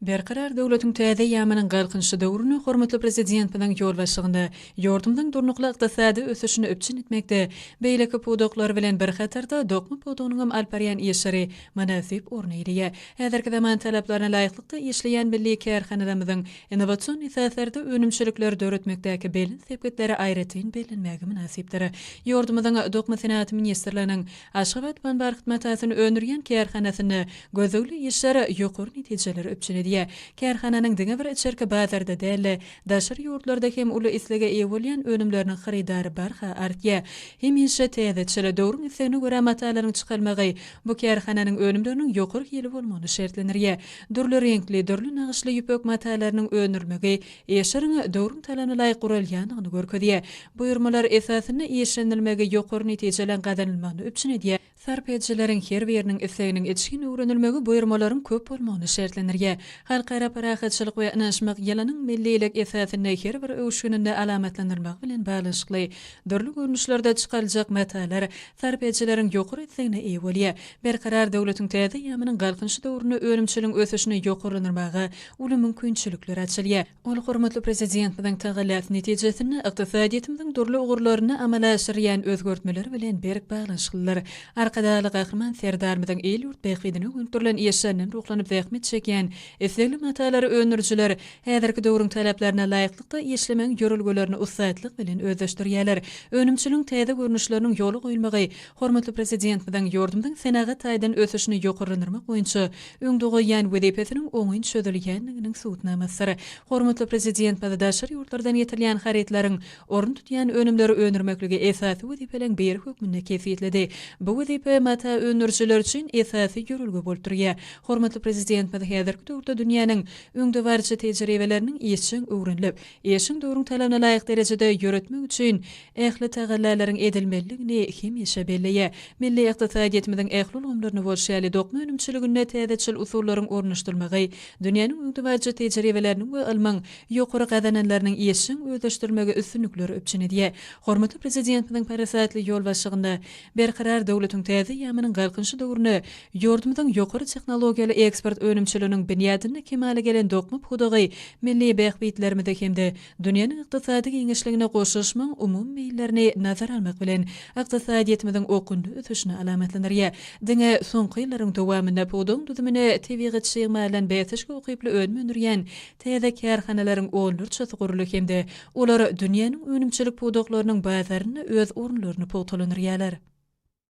Berkarar döwletiň täze eýýamynyň Galkynyşy döwründe hormatly Prezidentimiziň ýolbaşçylygynda ýurdumyzyň durnukly ykdysady ösüşini üpjün etmekde beýleki pudaklar bilen bir hatarda dokma pudagynyň hem alyp barýan işleri mynasyp orun eýeleýär. Häzirki zaman talaplaryna laýyklykda işleýän milli kärhanalarymyzyň innowasion esaslarda önümçilikleri döretmekdäki belent sepgitleri aýratyn bellenmäge mynasypdyr. Ýurdumyzyň Dokma senagaty ministrliginiň Aşgabat panbarht matasyny öndürýän kärhanasynda gözlegli işler ýokary netijeleri üpjün edýär. Kärhananyň diňe bir içerki bazarda däl-de, daşary ýurtlarda hem uly islege eýe bolýan önümleriniň hyrydary barha artýar. Hemişe täzeçil, döwrüň islegine görä matalaryň çykarylmagy bu kärhananyň önümleriniň ýokary hili bolmagyny şertlendirýär. Dürli reňkli, dürli nagyşly ýüpek matalarynyň öndürilmegi Işleriň döwrüň talabyna laýyk guralýandygyny görkezýär. Buýurmalar esasynda işlenilmegi ýokary netijeleriň gazanylmagyny üpjün edýär. Sarp edijileriň her biriniň isleginiň içgin öwrenilmegi buýurmalaryň köp bolmagyny şertlendirýär. Halkara parahatçylyk we ynanyşmak ýylynyň millilik esasynda her bir öwüşgininde alamatlandyrylmagy bilen baglanyşykly dürli görnüşlerde çykaryljak matalar sarp edijileriň ýokary islegine eýe bolýar. Berkarar döwletiň täze eýýamynyň Galkynyşy döwründe önümçiligiň ösüşini ýokarlandyrmaga uly mümkinçilikler açylýar. Ol hormatly Prezidentimiziň tagallasy netijesinde ykdysadyýetimiziň dürli ugurlarynda amala aşyrylýan özgertmeler bilen berk baglanyşyklydyr. Arkadagly Gahryman Serdarymyzyň il-ýurt bähbidine gönükdirilen işlerinden ruhlanyp zähmet çekýän islegli matalary öndürijiler häzirki döwrüň talaplaryna laýyklykda işlemegiň ýörelgelerini ussatlyk bilen özleşdirýärler. Önümçiligiň täze görnüşleriniň ýola goýulmagy hormatly Prezidentimiziň ýurdumyzyň senagat taýdan ösüşini ýokarlandyrmak boýunça öňde goýýan wezipesiniň oňyn çözülýändiginiň subutnamasydyr. Hormatly Prezidentimiz daşary ýurtlardan getirilýän harytlaryň orun tutýan önümleri öndürmekligi esasy wezipeleriň biri hökmünde kesgitledi. Bu wezipe mata öndürijiler üçin esasy ýörelge bolup durýar. Hormatly Prezidentimiz häzirki döwürde dünýäniň öňdebaryjy tejribeleriniň işjeň öwrenilip, işiň döwrüň talabyna laýyk derejede ýöretmek üçin ähli tagallalaryň edilmelidigini hemişe belleýär. Milli ykdysadyýetimiziň ähli ulgamlarynda bolşy ýaly, dokma önümçiliginde täzeçil usullaryň ornaşdyrylmagy, dünýäniň öňdebaryjy tejribeleriniň we ylmyň ýokary gazananlarynyň işjeň özleşdirilmegi üstünlikleri üpjün edýär. Hormatly Prezidentimiziň parasatly ýolbaşçylygynda Berkarar döwletiň täze eýýamynyň Galkynyşy döwründe ýurdumyzyň ýokary tehnologiýaly eksport önümçiliginiň binýadynda kemala gelen dokma pudagy milli bähbitlerimizi hem-de Dünýäniň ykdysady giňişligine goşulyşmagyň umumy meýillerini nazara almak bilen, ykdysadyýetimiziň okgunly ösüşini alamatlandyrýar. Diňe soňky ýyllaryň dowamynda pudagyň düzümine tebigy çig maldan bäsdeşlige ukyply önüm öndürýän täze kärhanalaryň onlarçasy guruldy hem-de olar dünýäniň önümçilik pudaklarynyň bazarynda öz orunlaryny pugtalandyrýarlar.